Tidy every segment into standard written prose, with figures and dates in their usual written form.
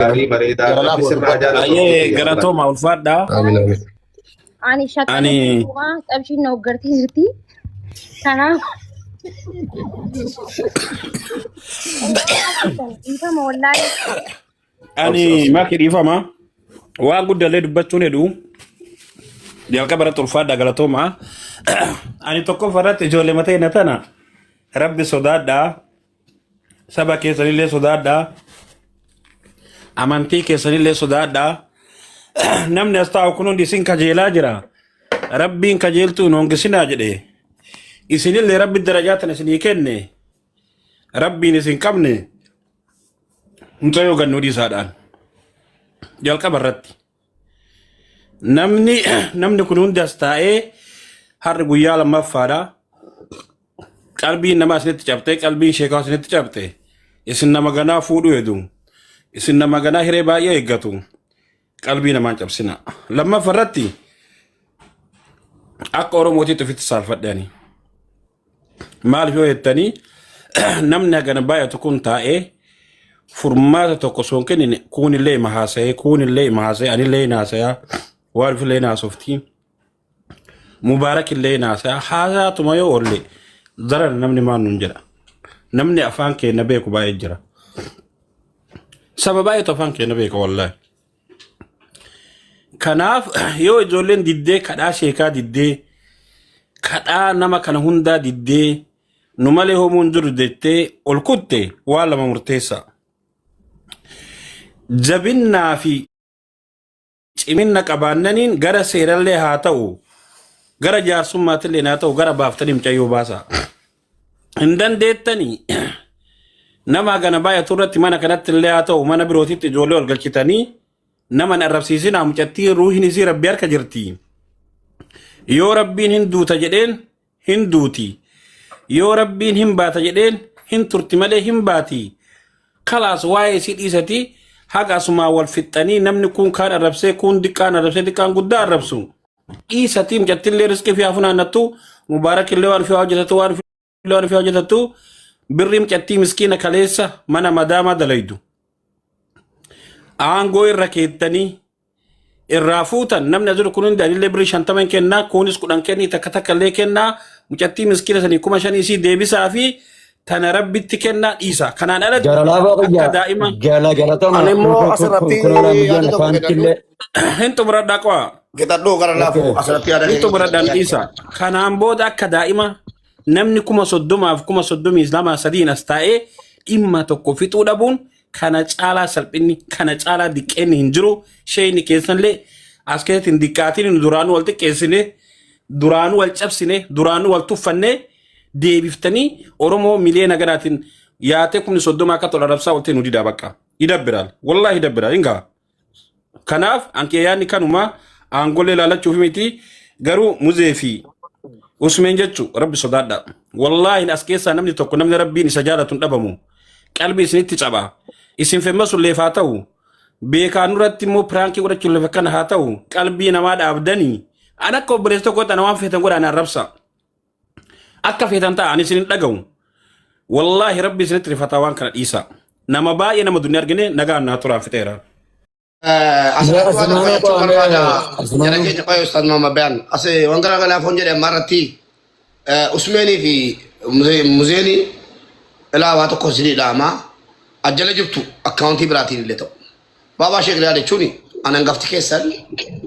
Gaarii bareedaa Gara rabbi laafoo sirraa dubbadha. jaalatu Baay'ee obbo kiyya wallahi. galatooma ulfaadhaa. Amiin amiin. Ani shakkalee Ani jirtumaa qabshiin na hoggartee jirti. Kanaaf dhiifama wallaahi. Ani Obsi obsi. maki dhiifama. Waan guddallee dubbachuun hedu jalqaba irratti ulfaadhaa galatooma. Ani tokkoffaa irratti ijoollee mataa hin tana rabbi sodaadhaa saba keessanillee sodaadhaa amantii keessanillee sodaadhaa namni as taa'u kun hundi isin kajeelaa jira rabbiin kajeeltuu hin hongisinaa jedhe isinillee rabbi darajaa tana isinii kenne rabbiin isin qabne mucayyoo gannuu dhiisaadhaan jalqaba irratti namni namni kun hundi as taa'ee har'i guyyaa lammaffaadha qalbiin namaa isinitti cabte qalbiin sheekaa isinitti cabte isin nama ganaa fuudhuu hedu isin nama ganaa hiree baay'ee eeggatu qalbii namaan cabsina lammaffaa irratti akka oromootiitti ofitti saalfadhe ani Maaliif yoo jettanii namni hagana baay'atu kun taa'ee furmaata tokko osoo hin kennine kuunillee ima haasa'ee kuunillee ima haasa'ee anillee hin haasayaa waalfillee hin haasoftii mubaarakillee hin haasayaa haasaatuma yoo oolle darana namni maal nuun jedha namni afaan keenya beeku baay'ee jira saba baay'eetu afaan keenya beeka wallaahi. Kanaaf yoo ijoolleen diddee kadhaa sheekaa diddee kadhaa nama kana hundaa diddee nu malee homuu hin jiru jettee ol kutte waan lama murteessa. Jabinnaa fi ciminna qabaannaniin gara seerallee haa ta'u gara jaarsummaattillee haa ta'u gara baaftanii mucayyoo baasaa. Hin dandeettanii nama hagana baay'atu irratti mana kanatti illee haa ta'u mana birootitti ijoollee ol galchitanii nama hin arrabsiisinaa mucattii ruuhin isii rabbi harka jirti. Yoo rabbiin hin duuta jedheen hin duuti. Yoo rabbiin hin baata jedheen hin turti malee hin baati. Kalaas waa'ee isii dhiisati haga asumaa wal fixxanii namni kun kaan arrabsee kun diqqaan arrabsee diqqaan guddaa arrabsu. Dhiisatii mucattillee riskii fi haa funaannattu mubaarakillee waan ofii haa hojjetatu waan ofii waan ofii haa hojjetattu birrii mucattii miskiina kaleessa mana madaamaa dalaydu. Aangoo irra keettanii irraa fuutan namni as jiru kun hundi anillee birrii 50 hin kennaa kunis 10 kennii takka takka illee kennaa mucattii miskiina sanii 5000 isii deebisaa fi tana rabbitti kennaa dhiisa. Kanaan alatti Gara laafaa akka kiyya daa'ima gala galatoma Ani immoo asirratti kunoolaa miyyaan yaada tokko afaanittillee. hin xumuradhaa qo'a. Qixadhuu gara laafuu Okay. asirratti yaada Hin kee xumuradhaan dhiisa. Kanaan booda akka daa'ima namni 30,000f 32,000 sadiin as taa'ee dhimma tokko fixuu dhabuun kana caalaa salphinni kana caalaa diqqeenni hin jiru. Sheeyni keessanillee as keessatti hin diqqaatiin nu duraanuu wal xiqqeessine duraanuu wal cabsine duraanuu wal tuffanne deebiftanii Oromoo miliyoona ganaatiin yaatee 30,000 akka tola rabsaa oltee nu didaa bakka. Idabbiraal. Wallaahi idabbiraal. Hin ga'a. Kanaaf anke yaadni kanuma aangolee ilaalachuuf miti garuu muzee fi usmeen jechu rabbi sodaadha. Wallaahi as keessaa namni tokko namni rabbiin isa jaalatu hin dhabamu. Qalbii isinitti caba. Isin femmasu leef haa ta'u. Beekaa nurratti immoo piraankii godhachuun lafa kana haa ta'u. Qalbii namaa dhaabdanii. An akka obboleessa tokkotti ana waan feetan godha ana arrabsa. Akka feetan ta'a ani isin hin dhaga'u. Wallaahi rabbi isinitti rifataa waan kana dhiisa. Nama baay'ee nama duniyaa argine nagaan naa turaan fixeera. Asirratti waan tokko Asmaanuu jechuu qo'amee barbaada. Jara asmaanuu. keenya qo'ee Ustaaz Muhammad Bayaan. As waan gara galaafoon jedhe ammaa irratti Usmeenii fi Muzeenii ilaa waa tokko isinii dhaama. Ajjala jirtu akkaawuntii biraatiin illee ta'u. Baabaa Sheek Riyaad jechuun an hangafti keessan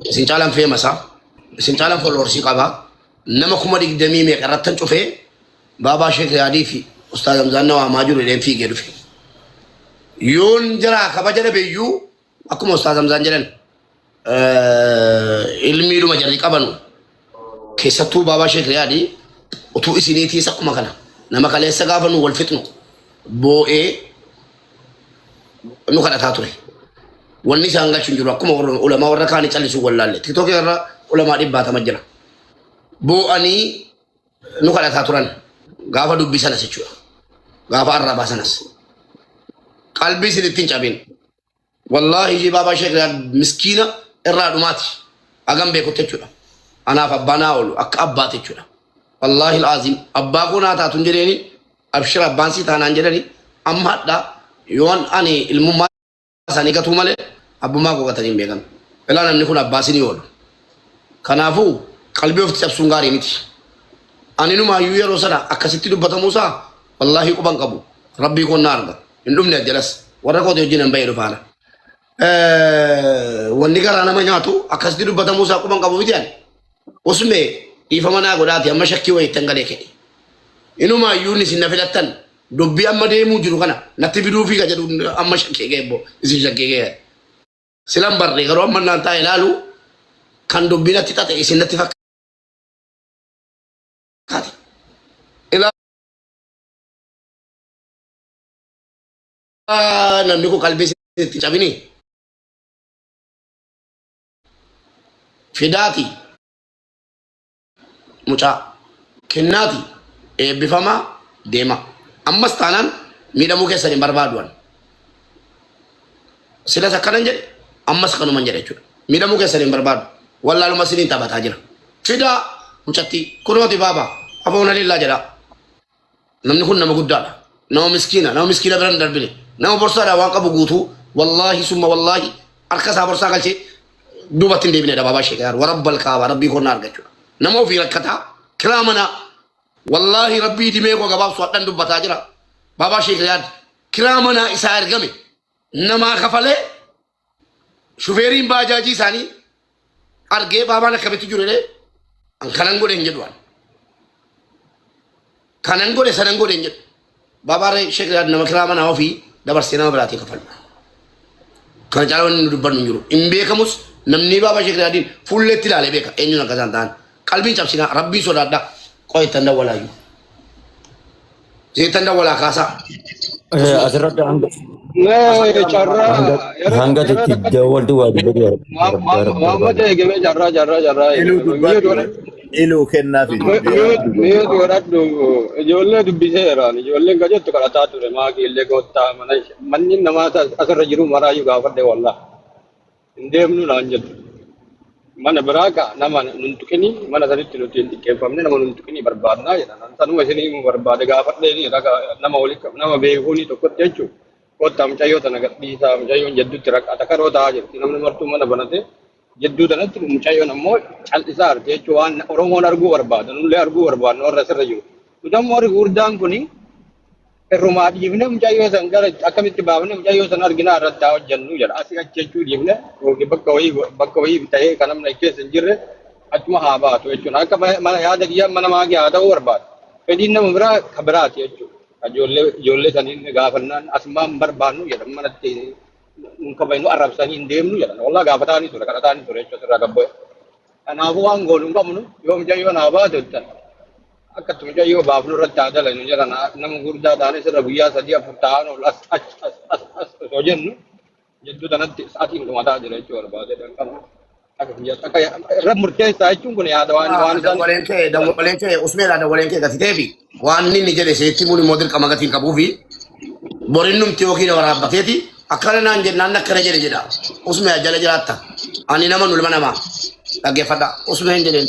isin caalaan feemasa isin caalaan folloorsii qaba. Nama 20,000 meeqa irrattan cufee Baabaa Sheek Riyaadii fi Ustaaz Hamzaan na waamaa jiru jedheen fiigee dhufe. Yoon jaraa kabaja dhabe iyyuu akkuma Ustaaz Hamzaan jedhan ilmiidhuma jarri qabanu keessattuu Baabaa Sheek Riyaadii utuu isiniitiis akkuma kana nama kaleessa gaafa nu wal fixnu boo'ee nu kadhataa ture. Wanni isaan galchu hin jiru akkuma ulamaa warra kaanii callisuu wallaalle. Tiktookii irra ulamaa dhibbaatama jira. Boo'anii nu kadhataa turan gaafa dubbii sanas jechuudha. Gaafa arrabaa sanas. Qalbii isinitti hin cabin. Wallaahi ishee baabaa sheek Riyaad miskiina irraa dhumaati. Hagam beekutti jechuudha. Anaaf abbaa naa oolu akka abbaati jechuudha. Wallaahi al'aaziim abbaa koo naa taatu hin jedheeni abshir abbaan sii taanaan jedhani amma hadhaa yoon ani ilmummaa Isaanii gatuu malee abbummaa koo gatanii hin beekan. Ilaa namni kun abbaa isinii oolu. Kanaafuu qalbii ofitti cabsuun gaarii miti. Ani numaayyuu yeroo sana akkasitti dubbatamuusaa wallaahi quban qabu. Rabbii koon na arga. Hin dhumne ajjalas. Warra kooti wajjin hin bahee dhufaana. Wanni garaa nama nyaatu akkasitti dubbatamuusaa quban qabu miti ani. Usmee dhiifama naa godhaati amma shakkii wayittan galee ka'e. Inumaayyuu isin na filattan dubbii amma deemuu jiru kana natti fiduufii ka jedhu amma shakkii ka'e immoo isin shakkii ka'e. Silan barree garuu amma naan taa'e ilaalu kan dubbii natti xaxe isin natti fakkaate. Ilaa namni kun qalbii itti cabini. Fidaati mucaa kennaati eebbifamaa deema. Ammas taanaan miidhamuu keessan hin barbaadu ani. Silas akkanan jedhe ammas kanuman jedhe jechuudha. Miidhamuu keessan hin barbaadu. Wallaaluma isiniin taphataa jira. Fidaa mucattii kunooti baaba afoona lillaa jedhaa. Namni kun nama guddaadha. Nama miskiina. Nama miskiina bira hin darbine. Nama borsaadhaa waan qabu guutuu wallaahi summa wallaahi harka isaa borsaa galchee duubatti hin deebinedha baabaa sheekh yaar warabbal kaaba rabbii koo na argachuudha. Nama ofii rakkataa kiraa manaa wallaahi rabbii dimee koo gabaabsu hadhan dubbataa jira. Baabaa sheekh yaad kiraa manaa isaa ergame namaa kafalee shufeeriin baajaajii isaanii argee baabaan akkamitti jiru jedhee an kanan godhe hin jedhu an. Kanan godhe sanan godhe hin jedhu. Baabaa Sheekh Riyaad nama kiraa manaa ofii dabarsee nama biraatii kafalu. Kana caalaa wanni nu dubbannu hin jiru. Hin beekamus namni baabaa Sheekh Riyaadiin fuulleetti ilaalee beeka eenyuun akka isaan ta'an. Qalbiin cabsinaa rabbii sodaadhaa qo'a ittan dawwalaayyuu. Zeettan dawwalaa kaasaa. Asirratti hanga Mee carraa hanga yeroo hanga yeroo itti takkatti dawwaltu waa dubbatu Muhammad eegame carraa carraa carraa Iluu eegame. Mi'a dubbadhu. godhadhu Iluu kennaafi dubbii haa dubbatu. mi'a godhadhu ijoollee dubbiseeraan ijoolleen gajettu kadhataa ture maakii illee koottaa mana manni namaa asirra jiru maraayyuu gaafadhe wallaa hin deemnu naan jettu. Mana biraa ka nama nun tuqini mana sanitti nuti hin xiqqeeffamne nama nun tuqini barbaadnaa jedhan. Sanuma isinii himuu barbaade gaafadheeni raga nama wali nama beekuuni tokkotti jechuudha. Kottaa mucayyoo tana gadhiisaa mucayyoon jeddutti rakkata karoo ta'aa jirti namni martuu mana banate jidduu tanatti mucayyoon ammoo cal'isaa arti jechuudha waan Oromoon arguu barbaada nullee arguu barbaadna warra asirra jiru. Nuti ammoo warri gurguddaan kuni irrumaa dhiifne mucayyoo san gara akkamitti baafne mucayyoo san arginaa irratti haa hojjennu jedha. Asii achi jechuu dhiifne yookiin bakka wayii ta'ee kan namni keessa hin jirre achuma haa baatu jechuudha. Akka mana yaada kiyyaa mana maakii haa ta'uu barbaada. Fedhiin nama biraa ka biraati jechuudha. Ijoollee ijoollee saniin gaafannaan asumaan barbaannu jedhan manatti nun kabajnu arrabsanii hin deemnu jedhan. Wallaa gaafataanii ture kadhataanii ture jechuudha irraa gabbu'e. Kanaafuu waan goonu hin qabnu yoo mucayyoon haa baatu jettan akka itti mucayyoo baafnu irratti haa dalagnu jedhan nama gurguddaa ta'anis irra guyyaa sadii afur ta'an ol as as as as as osoo jennu jidduu tanatti sa'aatiin dhumataa jira jechuu barbaade danqama. Akka kiyyaatti akka irra murteessaa jechuun kun yaada waan waan isaan Dawwaleen kee dawwaleen kee usmeedha dawwaleen kee gati ta'eefi waan inni jedhe seetti muun immoo dirqama gatiin qabuufi borin numti yookiin waraabbateeti akkana naan jennaan akkana jedhe jedha usmee jala jiraatta ani nama nulma namaa dhaggeeffadha usmee hin jedheen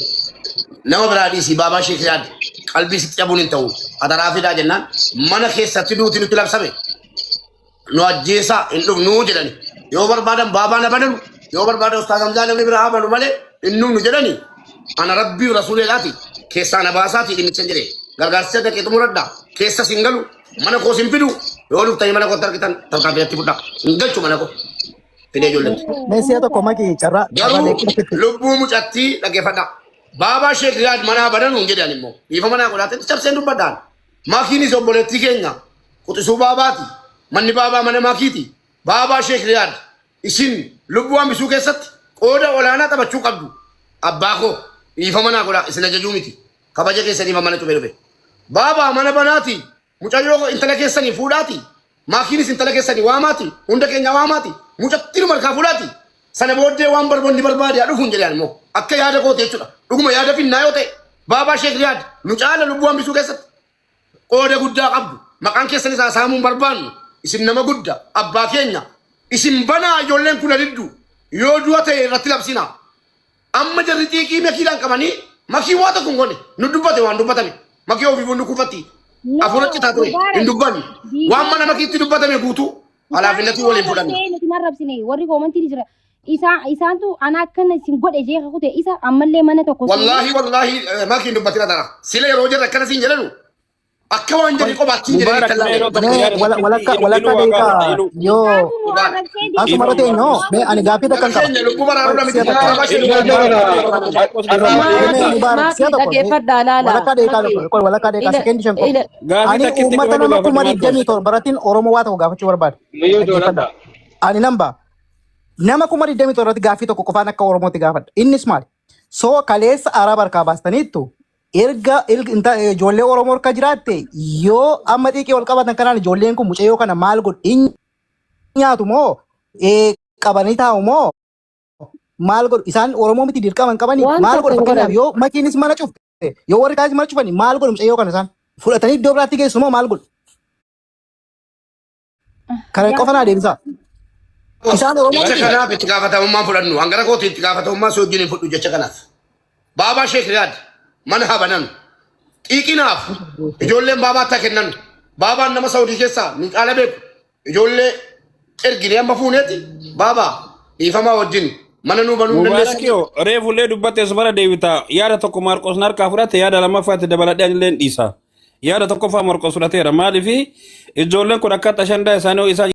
nama biraa dhiisii baabaa sheek yaad qalbii sitti cabuun hin ta'u hadaraa fidaa jennaan mana keessatti duuti nutti labsame nu ajjeesaa hin dhufnuu jedhani yoo barbaadan baabaa na badalu yoo barbaadan ustaaz Hamzaa namni biraa haa banu malee hin dhufnu jedhani ana rabbii rasuuleedhaati keessaa na baasaati dhimmicha hin jedhe gargaarsicha dhaqee xumuradha keessa sin galu mana koos hin fidu yoo dhuftanii mana kootti argitan tarkaanfii natti fudhaa hin galchu mana koo fidee ijoolletti. Mee si'a tokko maki carraa carraa Garuu deebii lubbuu mucattii dhaggeeffadha. Baabaa Sheek Riyaad manaa badanu hin jedhan immoo dhiifama naa godhaate cabseen dubbadhaan. Maakiinis obboleettii keenya quxisuu baabaati. Manni baabaa mana maakiiti. Baabaa Sheek Riyaad isin lubbuu hambisuu keessatti qooda olaanaa taphachuu qabdu. Abbaa koo dhiifama naa godhaa isin ajajuu miti. Kabaja keessaniif mana cufee dhufe. Baabaa mana banaati. Mucayyoo intala keessanii fuudhaati. Maakiinis intala keessanii waamaati. Hunda keenya waamaati. Mucattiin harkaa fuudhaati. Sana booddee waan barboonni barbaade haa dhufuun jedhan immoo akka yaada kooti jechuudha. Dhuguma yaada finnaa yoo ta'e baabaa Sheek Riyaad nu caala lubbuu hambisuu keessatti qooda guddaa qabdu. Maqaan keessanis haasa'amuu hin barbaannu. Isin nama guddaa abbaa keenya. Isin banaa ijoolleen kun diddu yoo du'a ta'e irratti labsina. Amma jarri xiiqii makiidhaan qabanii makii waa tokko hin goone nu dubbate waan dubbatame makii ofii nu kufatti No, hafuura citaa ture hin Mubarak. dubbanne waan mana Viidiyoo makiitti dubbatame guutuu Isaantu Halaafinnatii nu waliin fudhanna. arrabsee nuti hin arrabsine warri koomantii ni jira. Isaa isaantu ana akkana isin godhe jee kakute isa ammallee mana tokko seenee Wallaahi wallaahi makiin dubbatina tana. Sila yeroo jirra akkana siin jedhanu akka waan jedhi qobaattiin jedhanii Mubaarak itti mee yeroo laalle. tokko Mee yaada walakka tokkitti walakka iluu waa gaafadha deekaa iluu. yoo isaantu nu Dhugaadha. arrabsee asuma deemee irra nuti teenyoo waa mee ani wajjin gaaffii Gara takkan qaba. keenya lubbuu baraaruu Si'a miti takka. karaa Iluu ishee jara Marqos carraa dhiifama. Mee walii Mubaarak si'a Maaki tokko mee dhaggeeffadhaa laala. walakkaa deekaa Maki tokko qoy walakkaa deekaa ila sekendi shan qofa. ila Gaafii Ani takkitti uummata qabadhu nama gaafadhu kuma Marqos. digdamii torbarattiin Oromoo waa tokko gaafachuu barbaada. Miyyuu Dhaggeeffadha. doonadha. Ani nan ba'a. Nama 27,000 irratti gaaffii tokko qofaan akka Oromootti gaafadha. Innis maali? Soo kaleessa Araba harkaa baastaniittu erga ijoollee Oromoo harka jiraatte yoo amma xiiqii wal qabatan kanaan ijoolleen kun mucayyoo kana maal godhu? Hin nyaatu moo qabanii taa'u moo maal godhu? Isaan Oromoo miti dirqama hin qabanii waan maal tokko godhu? hin Fakkeenyaaf godhan. yoo makiinis mana cufte yoo warri kaanis mana cufani maal godhu mucayyoo kana isaan? Fudhatanii iddoo biraatti geessu moo maal godhu? Kana qofa naa deebisaa. Isaan Oromoo Jecha miti. kanaaf itti gaafatamummaan fudhannu. Hangara kootii itti gaafatamummaa si wajjin hin fudhu jecha kanaaf. Baabaa Sheek Riyaad mana haa bananu. Xiiqinaaf ijoolleen baabaa akka kennan. Baabaan nama Saudii keessaa nu caala beeku. Ijoollee erginee amma fuuneeti. Baabaa dhiifamaa wajjin mana nuu banuu hin dandeessan. Mubaarakiyoo reefullee dubbatte subara deebita yaada tokko Maarqos narkaa fudhate yaada lammaffaatti dabaladhee anillee hin dhiisa. Yaada tokkoffaa Maarqos fudhateera maaliifi ijoolleen kun akka ashandaa isaanii isaa